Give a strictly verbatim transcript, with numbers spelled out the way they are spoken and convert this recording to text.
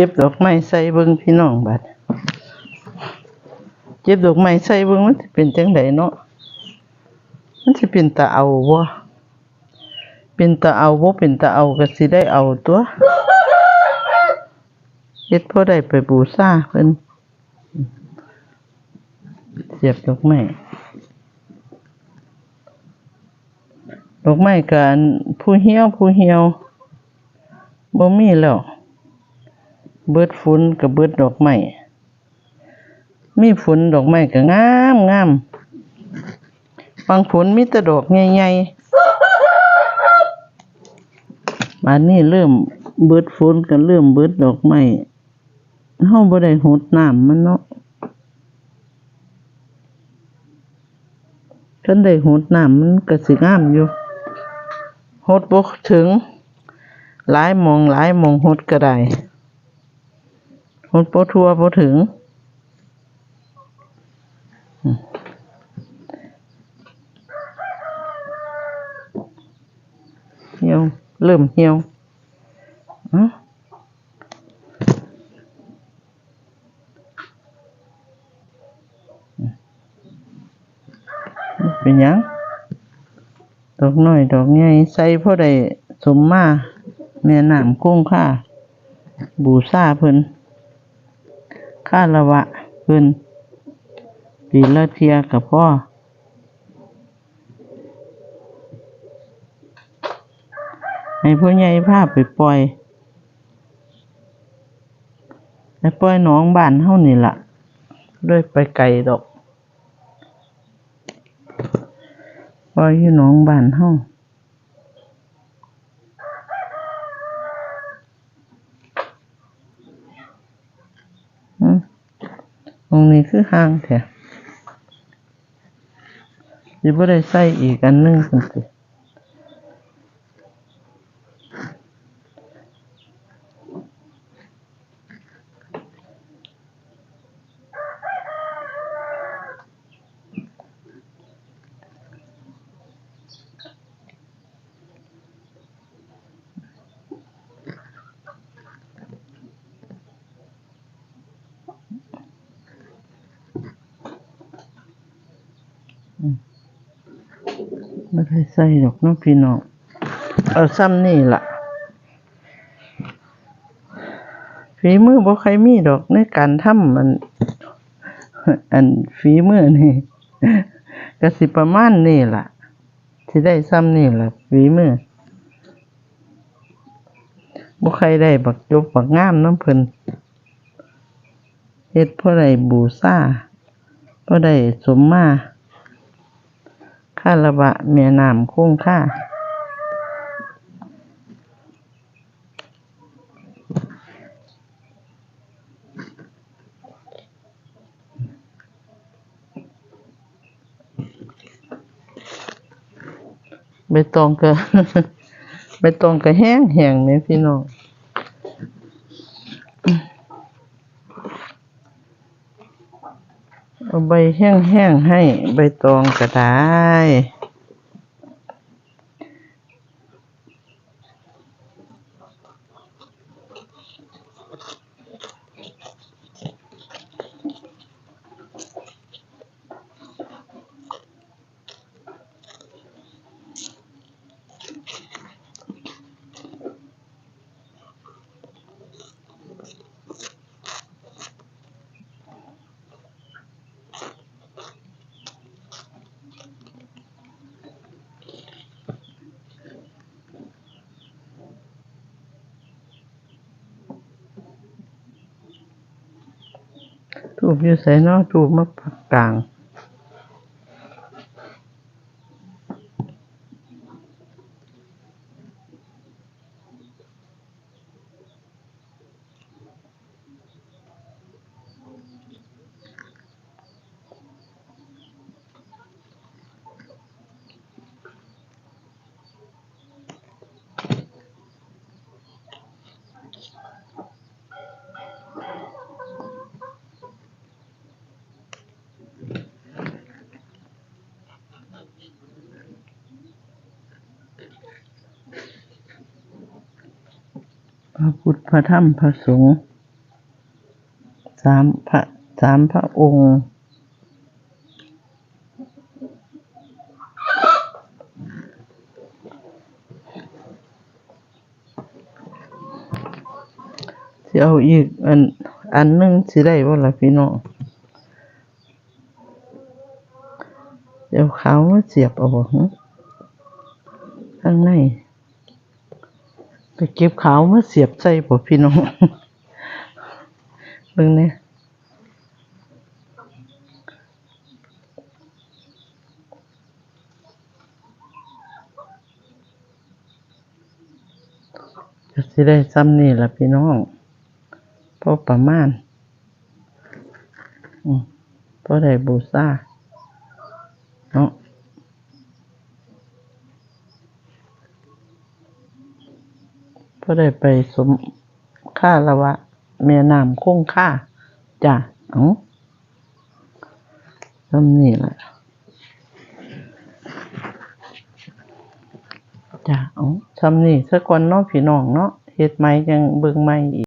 ก็บดอกไม้ใส่เบิ่งพี่น้องบัด เก็บดอกไม้ใส่เบิ่งมันสิเป็นจั่งใดเนาะ มันสิเป็นตาเอาบ่ เป็นตาเอาบ่ เป็นตาเอาก็สิได้เอาตั๊ว เฮ็ดพอได้ไปบูชาเพิ่น เสียบดอกไม้ ดอกไม้ก็อันผู้เหี่ยวผู้เหี่ยว บ่มีแล้ว เบิดฝนก็เบิดดอกไม้ มีฝนดอกไม้ก็งามงาม บางฝนมีแต่ดอกใหญ่ๆ บาดนี้เริ่มเบิดฝนก็เริ่มเบิดดอกไม้ เฮาบ่ได้หดน้ำมันเนาะ คันได้หดน้ำมันก็สิงามอยู่ หดบ่ถึง หลายหม่องหลายหม่องหดก็ได้ หดบ่ทั่วบ่ถึง เหี่ยว เริ่มเหี่ยว เอ้า เป็นหยัง ดอกน้อยดอกใหญ่ ใส่พอได้สมมา แม่น้ำคงคา บูชาเพิ่น คารวะเพิ่น ปีละเทื่อก็พอ ให้พ่อใหญ่พาไปปล่อย ไปปล่อยหนองบ้านเฮานี่ล่ะ เลยไปไกลดอก ปล่อยอยู่หนองบ้านเฮา อืม ตรงนี้คือห่างแท้ สิบ่ได้ใส่อีกอันหนึ่งซั่นติ อืม บ่ได้ใส่ดอกเนาะพี่น้อง เอาส่ำนี่ล่ะ ฝีมือบ่ค่อยมีดอกในการทำอัน อันฝีมือนี่ ก็สิประมาณนี้ล่ะ สิได้ส่ำนี่ล่ะ ฝีมือ บ่ค่อยได้บักจบบักงามนำเพิ่น เฮ็ดพอได้บูชา พอได้สมมา คารวะแม่น้ำคงคา ใบตองก็ ใบตองก็แห้งแห้งแหมพี่น้อง เอาใบแห้งๆ ให้ ใบตองก็ได้ ธูปอยู่ไสน้อ ธูปมาปักกลาง พระพุทธ พระธรรม พระสงฆ์ สามพระ สามพระองค์ สิเอาอีกอัน อันหนึ่งสิได้บ่ล่ะพี่น้อง สิเอาขาวมาเสียบเอาบ่หึ ข้างใน ไปเก็บขาวมาเสียบใส่บ่พี่น้อง เบิ่งแหน่ ก็สิได้ส่ำนี้ล่ะพี่น้อง พอประมาณ อืม พอได้บูชา เนาะ พอได้ไปสมคารวะ แม่น้ำคงคา จ้ะ เอ้า ส่ำนี้ล่ะ จ้ะ เอ้า ส่ำนี้ซะก่อนเนาะพี่น้องเนาะ เฮ็ดใหม่จั่งเบิ่งใหม่อีก